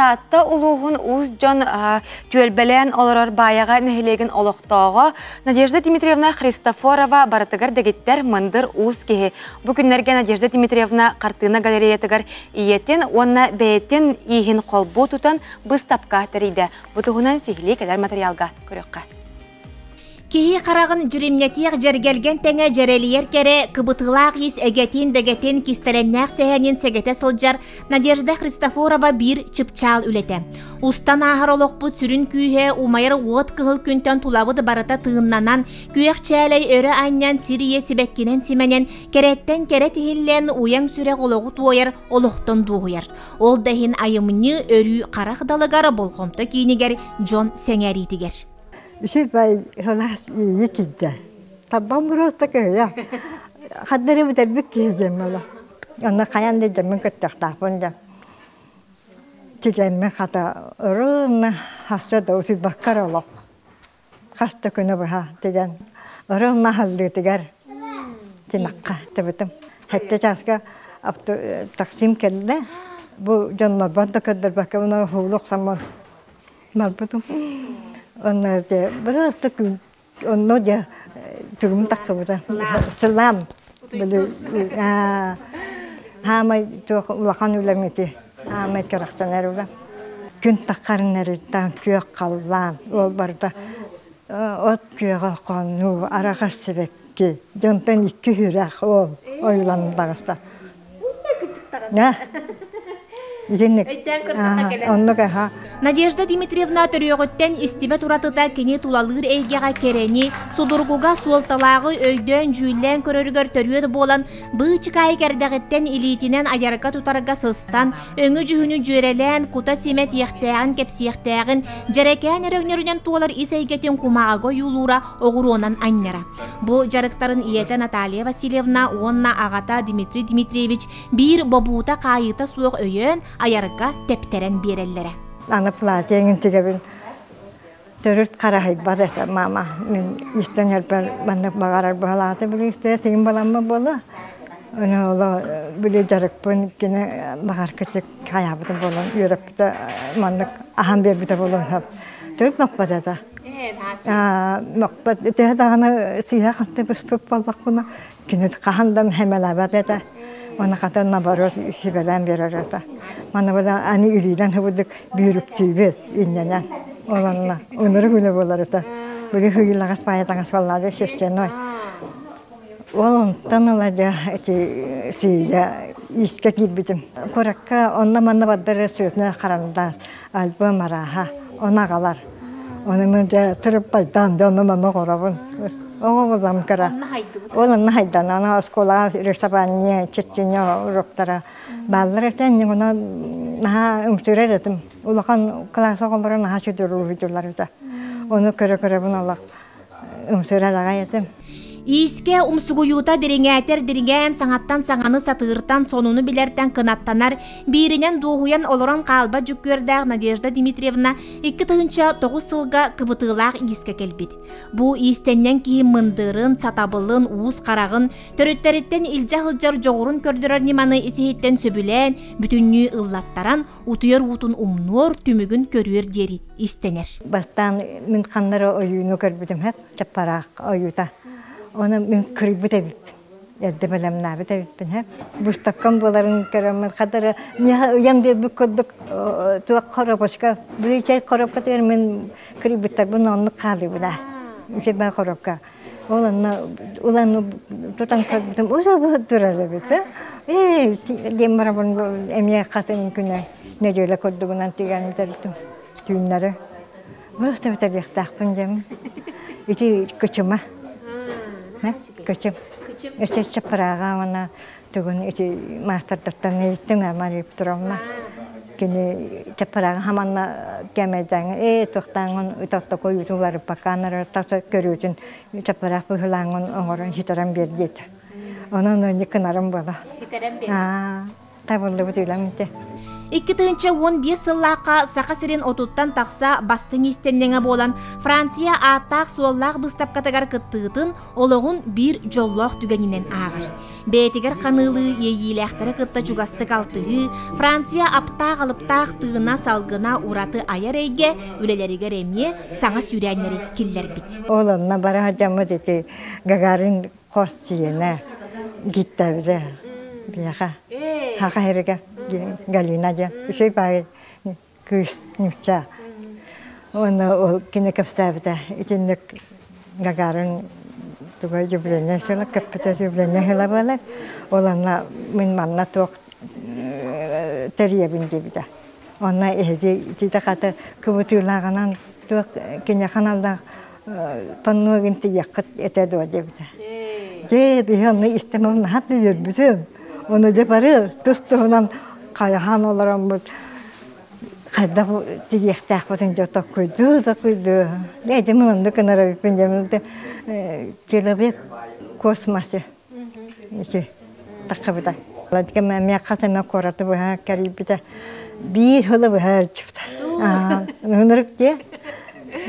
Таатта улууһун уус дьон түөлбэлээн олорор Баайаҕа нэһилиэгин олохтооҕо Надежда Дмитриевна Христофорова барытыгар дэгиттэр мындыр уус киһи. Бу күннэргэ Надежда Дмитриевна хартыына галереятыгар ийэтин уонна бэйэтин ииһин холбуу тутан быыстапка тэрийдэ. Бу туһунан сиһилии кэлэр материалга көрүөххэ. Киһи хараҕын дьиримнэтиэх дьэргэлгэн тэҥэ дьэрэлийэр кэрэ, кыбытыылаах ис эгэтин-дэгэтин кистэлэннээх сэһэнин сэгэтэ сылдьар Надежда Христофорова биир чыпчаал үлэтэ. Устан ааһар олохпут сүрүн күүһэ умайар уот кыһыл күнтэн тулабыт барыта тыыннанан, күөх чээлэй өрө анньан сир ийэ сибэккинэн симэнэн, кэрэттэн кэрэ тиһиллэн уйаҥ сүрэх олоҕу туойар, олохтон дуоһуйар. Ол да иһин айымньы өрүү харах далыгар, болҕомто киинигэр, дьон сэҥээриитигэр. Үчүгэй сылаас иэйии киирдэ. Тарбам просто кыһыйа. Ханна бүтэрбит киһи диэн буолла. Онно хайаан да дьоммун кыттыахтаахпын да. Тигэммин хата ырыынна хаста да утуйбакка эрэ олох. Хас да күнү быһа тигэн ырыынна аһыллыытыгар тимэххэ тыбытым. Сэттэ чааска таксим кэллэ. Бу дьоннорбор да көрдөрбөккө мунан уһуулу охсоммун Барбытым. Онно дьэ бырааста күн онно дьэ түгүм тахсыбыта. Сылаам. Били хаамай туох улахан үлэм ити. Хаамай кырахтанар үлэм. Күн таххарынарыттан күөх халлаан ол барыта от күөҕэ хонуу араҕас сибэкки дьонтон икки үрэх ол ойуланан таҕыста. Итинник. Оннук аха. Надежда Дмитриевна төрүөҕүттэн истибэт уратыта кини тулалыыр эйгэҕэ кэрэни, судургуга суолталааҕы өйдөөн-дьүүллээн көрөрүгэр төрүөт буолан, быычыкаайы кэрдэҕиттэн илиитинэн айарга-тутарга сыстан, өҥү-дьүһүнү дьүөрэлээн, кута-симэ тиэхтээҕин кэпсиэхтээҕин, дьэрэкээн өрөҥнөрүнэн туолар ис эйгэтин кумааҕыга ойуулуура оҕуруонан анньара. Бу дьарыктарын ийэтэ Наталья Васильевна уонна аҕата Дмитрий Дмитриевич биир бобуута-хаайыыта суох өйөөн, айарга тэптэрэн биэрэллэрэ. Аны платье эҥин тигэбин төрүт хараһыйбат этэ мама. Мин истэн эрбэр маннык баҕарар быһалаата били истэ тигин баламма буола. Ону оло били дьарыкпын кини баҕар кычык хайаабытым буолан үөрэппитэ маннык аһан биэрбитэ буолуон сөп. Төрүт нохпот этэ. Нохпот төһө даҕаны сыыһа ханты быспыт буоллахпына кини хаһан да хэмэлээбэт этэ. Уонна хата наоборот сүбэлээн биэрэр этэ. Маны бала аны илиинэн хыбыдык бүүрүктүүбүт иннэнэн. Ол онно ынырык үлэ буолар этэ. Били хыйылаҕас паайа таҥас буоллаҕа шерстяной. Ол онтон ыла дьэ ити сыыйа иискэ киирбитим. Куоракка онно-манна бардар сүөтүнэ харандаас, альбом арааһа, ону аҕалар. Ону мин дьэ тырыппайдаан дьэ онно-манна оҥоробун. Оҕо буоллам кыра. Ол онно хайдан, аны оскуолаҕа рисование, чечение уроктара бааллар этэ. Онно наһаа ымсыырар этим. Улахан кылаас оҕолоро наһаа сүдүрүүһүдүлэр этэ. Ону көрө-көрөбүн олох ымсыырар аҕай этим. Иискэ умсугуйуута дириҥээтэр дириҥээн, саҥаттан саҥаны сатыыртан, сонуну билэртэн кынаттанар, бииринэн дуоһуйан олорон хаалбат дьүккүөрдээх Надежда Дмитриевна 2009 сылга кыбытыылаах иискэ кэлбит. Бу иистэнньэҥ киһи мындырын, сатабылын, уус хараҕын, төрүттэриттэн илдьэ сылдьар дьоҕурун көрдөрөр ньыманы ис-иһиттэн сөбүлээн, бүтүннүү ыллаттаран, утуйар уутун умнуор, түмүгүн көрүөр диэри истэнэр. Бастаан мин ханна эрэ ойууну көрбүтүм һэп, чаппараах ойуута. Ону мин кырыйбыт эбиппин. Эрдэ бэлэмнээбит эбиппин һэп. Быыстапкам буоларын көрөммүн хата эрэ миэхэ ыйан биэрбит курдук туох коробочка, били чэй коробкатыгар мин кырыйбыттарбын оннук хаалыыбын аа. Үчүгэй коробка. Ол онно улан тутан көрбүтүм уза турар эбит. Ээ диэн барабын эмиэ хатын күнэ нэдиэлэ курдугунан тигэн бүтэрдим түүннэри. Просто бүтэриэхтээхпин диэмин. Ити кычыма. Кычым. Өссө чаппырааҕа уонна тугун ити маастардартан иһиттим Мария Петровна. Кини чаппырааҕа хаманна кэмэйдээҥ ээ туохтааҥын ытаттако уютун уларыппаккаан тас көрүүтүн чаппыраах быһылааҥын оҥорон ситэрэн биэр диэтэ. Онон онньу кынарым буола. Табыллыбыт үлэм ити. 2015 сыллаахха Саха сирин отуттан тахса бастыҥ иистэнньэҥэ буолан Франция ааттаах-суоллаах быыстапкатыгар кыттыытын олоҕун биир дьоллоох түгэнинэн ааҕар. Бэйэтигэр ханыылыы иэйиилээхтэри кытта чугастык алтыһыы, Франция аптаах-алыптаах тыына, салгына ураты айар эйгэ үлэлэригэр эмиэ саҥа сүүрээннэри киллэрбит. Ол онно бара сылдьаммыт ити Гагарин хос сиэнэ гиттабыта биһиэхэ Хаха сиригэр Галина диэн үчүгэй баайы кыыс нуучча уонна ол кини кэпсээбитэ итинник Гагарин туга юбилейнай сыла кэппитэ юбилейнай сыла буолар ол онно мин манна туох тэрийэбин диэбитэ онно эһиги ититэ хата кыбытыылааҕынан туох киниэхэ аналлаах панногин тиийиэххит этэ дуо диэбитэ дьэ биһи онно истэн ол наһаа да үөрбүтүм ону дьэ бары тус-туһунан хайаһан олороммут хайдах тиийиэхтээхпитин дьэ токкуйдуу токкуйдуу дьэ мин оннук гынар эбиппин дьэ человек космосе ити таххыбыта эмиэ хас эмэ куораты быһа кэрийбитэ биир сылы быһа ылдьыбыта ынырык дии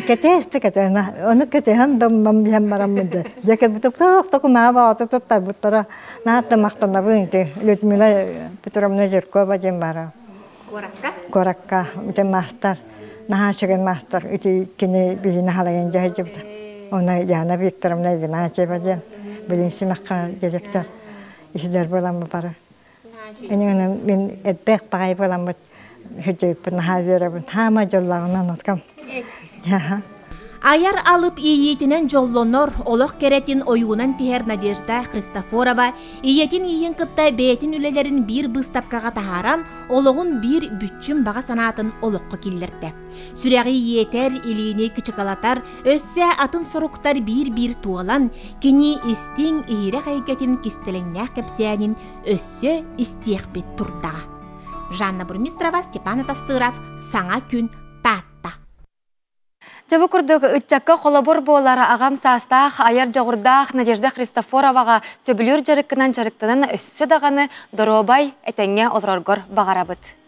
кэтэстэ кэтэһэн ону кэтэһэн доммом биһэн бараммын дьэ дьэ кэлбитэ туох да кумаа баҕата туттарбыттара наһаа да махтанабын ити Людмила Петровна Жиркова диэн баара Куоракка? Куоракка ити маастар наһаа үчүгэй маастар ити кини биһини халайан дьаһайдыбыта Она Яна Викторовна Игнатьева диэн билин симэххэ директор исилэр буоламмыт бары. Инигинэн мин эрдээх баҕайы буоламмыт хүдьэйппин наһаа үөрэбин. Хаама дьоллооҕунан откам. Айар алып иэйиитинэн дьоллонор, олох кэрэтин ойуунан тиһэр Надежда Христофорова ийэтин ииһин кытта бэйэтин үлэлэрин биир быыстапкаҕа таһааран, олоҕун биир бүччүм баҕа санаатын олоххо киллэрдэ. Сүрэҕи иэтэр, илиини кычыкалатар, өссө атын соруктар биир-биир туолан, кини истиҥ, иһирэх эйгэтин кистэлэҥнээх кэпсээнин өссө истиэхпит турдаҕа. Жанна Бурмистрова, Степан Атастыров, Саҥа күн, Таатта. Дьэ бу курдук ыччакка холобур буолар аҕам саастаах айар дьоҕурдаах Надежда Христофороваҕа сөбүлүүр дьарыккынан дьарыктанан өссө даҕаны доруобай, этэҥҥэ олороргор баҕарабыт.